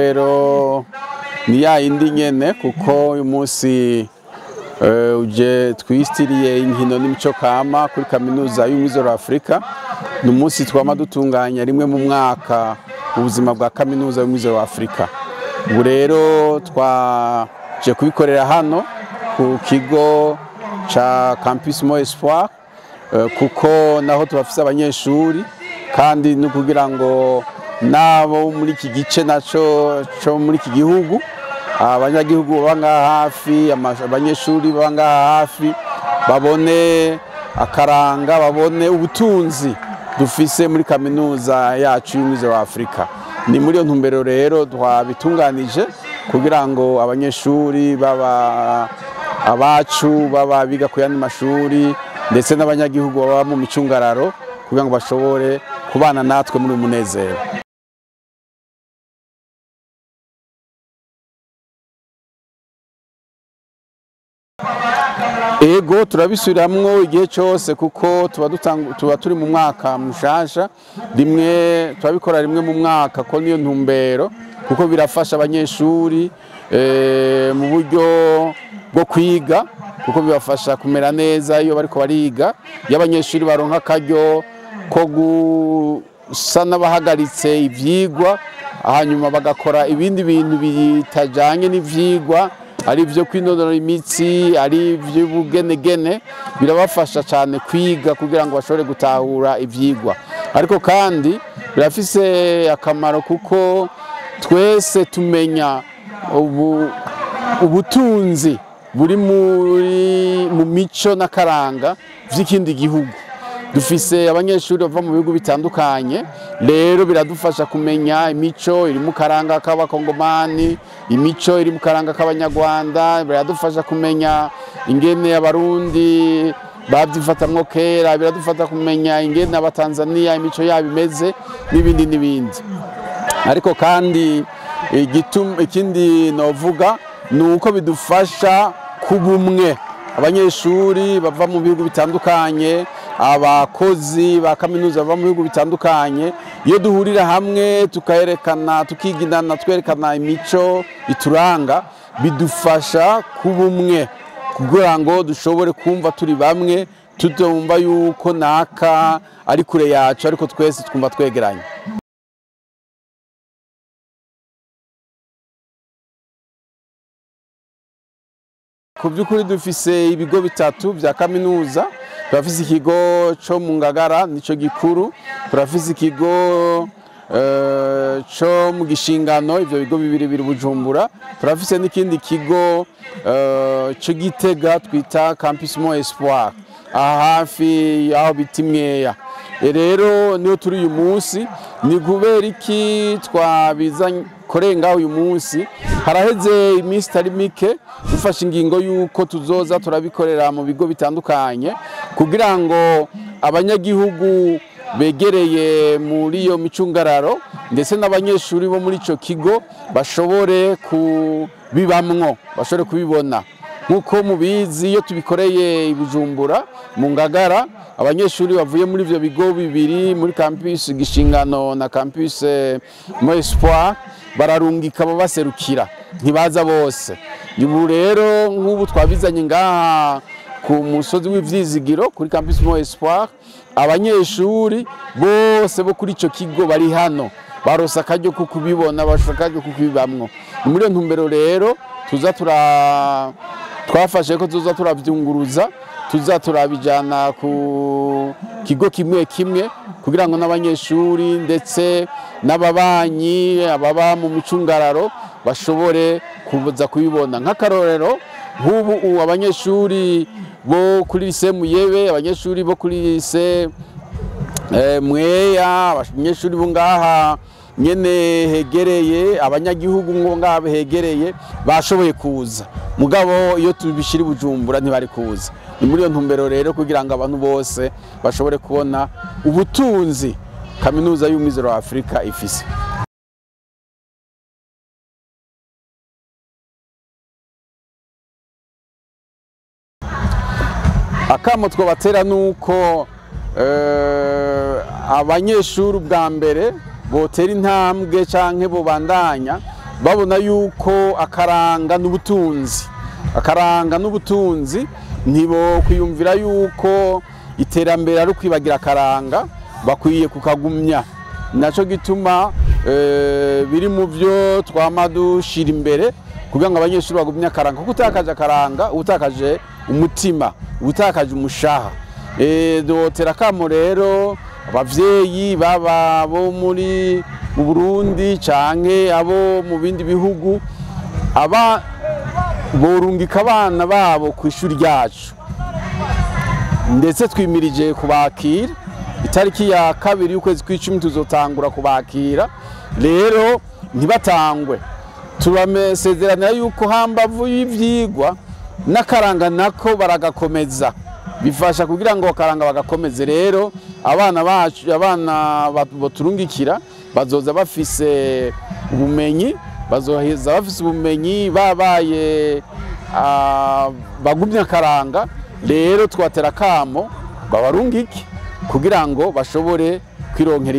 Intumbero ni ya yindi nyene, kuko uyu munsi uje twistiriye inkino n'imico kama kuri kaminuza y'Umwizero wa Afrika. Ni umunsi twama dutunganya rimwe mu mwaka ubuzima bwa kaminuza y'Umwizero wa Afrika. Ubu rero twaje kubikorera hano ku kigo ca Campus Mo Espoir, kuko naho tubafise abanyeshuri, kandi no kugira ngo nabo muri iki gice naco co muri iki gihugu, abanyagihugu baba ngaha hafi, abanyeshuri baba ngaha hafi, babone akaranga, babone ubutunzi dufise muri kaminuza yacu y'Umwizero wa Afrika. Ni muri iyo ntumbero rero twabitunganije kugira ngo abanyeshuri baba abacu, baba biga ku yandi mashuri, ndetse n'abanyagihugu baba mu micungararo, kugira ngo bashobore kubana natwe muri umunezero. Ego, turabisubiramwo igihe cyose, kuko tuba turi mu mwaka mushasha. Rimwe turabikora rimwe mu mwaka, ko niyo ntumbero, kuko birafasha abanyeshuri mu buryo bwo kwiga, kuko bibafasha kumera neza iyo bariko bariga. Iyo abanyeshuri baronka akaryo ko gusa n'abahagaritse ivyigwa, hanyuma bagakora ibindi bintu bitajanye n'ivyigwa, ari ivyo kwinonora imitsi, ari ivy'ubugenegene, birabafasha cyane kwiga kugira ngo bashobore gutahura ivyigwa. Ariko kandi birafise akamaro, kuko twese tumenya ubutunzi buri mu mico n'akaranga vy'ikindi gihugu. Dufise abanyeshuri bava mu bihugu bitandukanye, rero biradufasha kumenya imico iri mu karanga k'abakongomani, imico iri mu karanga k'abanyarwanda, biradufasha kumenya ingene abarundi babyifatamwo kera, biradufasha kumenya ingene abatanzania imico yabo imeze, n'ibindi n'ibindi. Ariko kandi ikindi novuga ni uko bidufasha kubumwe. Abanyeshuri bava mu bihugu bitandukanye, abakozi ba kaminuza bava mu bihugu bitandukanye, iyo duhurira hamwe tukayerekana, tukiginana, twerekana imico ituranga, bidufasha kubumwe kugira ngo dushobore kumva turi bamwe, tutumva yuko naka ari kure yacu, ariko twese twumva twegeranye. Ku by'ukuri dufise ibigo bitatu vya kaminuza. Turafise ikigo co mu Ngagara, nico gikuru, turafise ikigo co mu Gishingano, ivyo bigo bibiri biri Bujumbura, turafise n'ikindi kigo co Gitega twita Campus Mo Espoir, aha hafi yaho bita Imweya. Rero niyo turi uyu munsi. Ni kubera iki twabizanye kurenga uyu munsi? Haraheze iminsi itari mike dufashe ingingo yuko tuzoza turabikorera mu bigo bitandukanye, kugira ngo abanyagihugu begereye muri iyo micungararo ndetse n'abanyeshuri bo muri ico kigo bashobore kubibamwo, bashobore kubibona. Nkuko mubizi, iyo tubikoreye i Bujumbura mu Ngagara, abanyeshuri bavuye muri ivyo bigo bibiri, muri campus Gishingano na campus Mo Espoir, bararungika babaserukira, ntibaza bose. Ubu rero nk'ubu twabizanye ngaha ku musozi w'ivyizigiro kuri Campus Mo Espoir, abanyeshuri bose bo kuri ico kigo bari hano, baronse akaryo ko kubibona, baronse akaryo ko kubibamwo. Ni muri iyo ntumbero rero twafashe ko tuza turavyunguruza, tuza turabijana ku kigo kimwe kimwe, kugira ngo n'abanyeshuri ndetse n'ababanyi ababa mu micungararo bashobore kuza kubibona. Nk'akarorero, nk'ubu abanyeshuri bo kuri lycée Muyebe, abanyeshuri bo kuri lycée Mweya, abanyeshuri bo ngaha nyene hegereye, abanyagihugu ngo ngaha hegereye bashoboye kuza, mugabo iyo tubishira i Bujumbura ntibari kuza. Ni muri iyo ntumbero rero kugira ngo abantu bose bashobore kubona ubutunzi kaminuza y'Umwizero wa Afrika ifise. Akamo twobatera nuko abanyeshuri ubwa mbere botera intambwe canke bobandanya Babona yuko akaranga n'ubutunzi, akaranga n'ubutunzi, ntibo kwiyumvira yuko iterambere ari ukwibagira akaranga, bakwiye kukagumya. Naco gituma biri mu byo twama dushira imbere kugira ngo abanyeshuri bagumye akaranga, kuko utakaje akaranga utakaje umutima, utakaje umushaha. Dotera akamo rero abavyeyi baba bo muri mu Burundi canke abo mu bindi bihugu, aba borungika abana babo ku ishuri ryacu. Ndetse twimirije kubakira itariki ya 2 y'ukwezi kw'icumi, tuzotangura kubakira. Rero ntibatangwe, turamesezeranira yuko hambavu y'ivyigwa n'akaranga nako baragakomeza, bifasha kugira ngo akaranga bagakomeze. Rero abana bacu, abana baturungikira bazoza bafise ubumenyi, bazoheza bafise ubumenyi babaye bagumye akaranga. Rero twatera kamo babarungike kugira ngo bashobore kwironkera.